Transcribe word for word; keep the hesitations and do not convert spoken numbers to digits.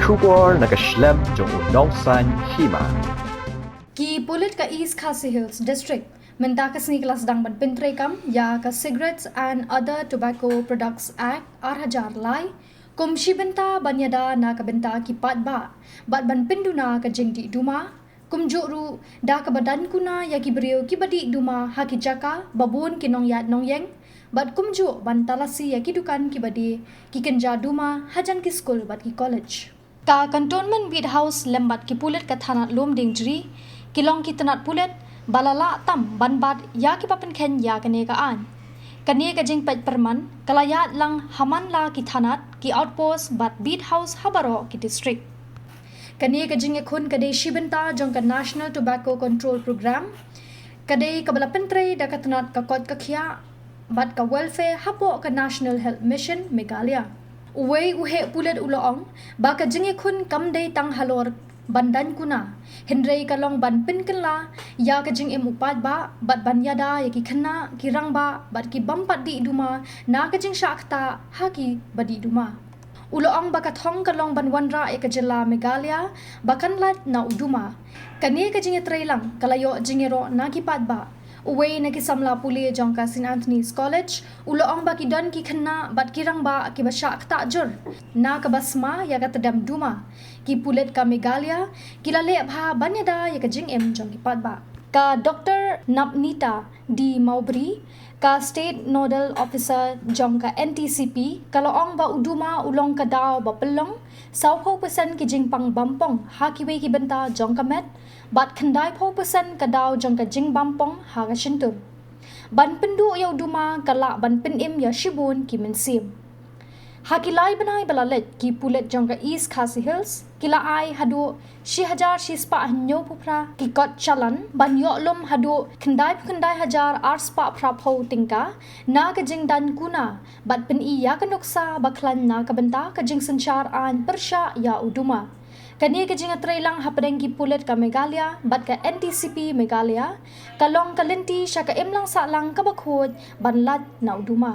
Khubor na ka shlem jong u nongsan hima. Ki pulit ka East Khasi Hills District mynta ka sngi ka la sdang ban pyntreikam ïa ka Cigarettes and Other Tobacco Products Act ar hajar lai kum shi bynta ban ïada na ka bynta ki paidbah bad ban pynduna ka jingdih duma, kumjuh ruh da kaba dankuna ïa ki briew kiba dih duma ha ki jaka ba bun ki nongïaid nongïeng, bad kumjuh ban talasi ïa ki dukan kiba die, ki kynja duma hajan ki skul bad ki college. Ka Cantonment Beat House lem bad ki pulit ka thanat Lumdiengjri ki long ki tnat pulit ba la lah tam ban bat ïa kiba pynkheiñ ïa kane ka aiñ. Kane ka jingpeit pyrman ka la ïaid lang ha man la ki thanat, ki outpost bad beat house ha baroh ki district. Kane ka jingïakhun ka dei shi bynta jong ka National Tobacco Control Programme, ka dei kaba la pyntrei da ka tnat ka koit ka khiah bad ka welfare hapoh ka National Health Mission Meghalaya. Uwei u heh pulit u la ong ba ka jingïakhun kam dei tang halor ban dankuna, hynrei ka long ban pynkylla ïa ka jingim u paidbah bad ban ïada ïa ki khynnah, ki rangbah bad ki bym pat dih duma na ka jingshah ktah ha kiba dih duma. U la ong ba ka thong ka long ban wanrah ïa ka jylla Meghalaya ba kan lait na u duma. Kane ka jingïatreilang ka la ïoh jingïaroh na ki paidbah. Uwei na ki samla pule jong ka St Anthony's College u la ong ba ki don ki khynnah bad ki rangbah kiba shah ktah jur na kaba sma ïa ka tdem duma. Ki pulit ka Meghalaya ki la leh bha ban ïada ïa ka jingim jong ki paidbah. Ka Dr Napnita D Mowbray, ka State Nodal Officer jong ka N T C P, ka la ong ba u duma u long ka daw ba pynlong sawphew percent ki jingpang bampong ha kiwei ki bynta jong ka met bad khyndaiphew percent ka daw jong ka jingbampong ha ka shyntur. Ban pynduh ïa u duma ka lah ban pynim ïa shibun ki mynsiem. Ha ki lai bnai ba la leit, ki pulit jong ka East Khasi Hills ki la ai haduh shi hajar shi spah hynñiewphew phra ki kot challan ban ïoh lum haduh khyndaiphew khyndai hajar ar spah phraphew tyngka na ka jingdankuna bad pyni ïa ka nuksa ba khlaiñ na ka bynta ka jingsynshar aiñ pyrshah ïa u duma. Kane ka jingïatreilang hapdeng ki pulit ka Meghalaya bad ka N T C P Meghalaya ka long ka lynti sha ka imlang sahlang kaba khuid ban lait na u duma.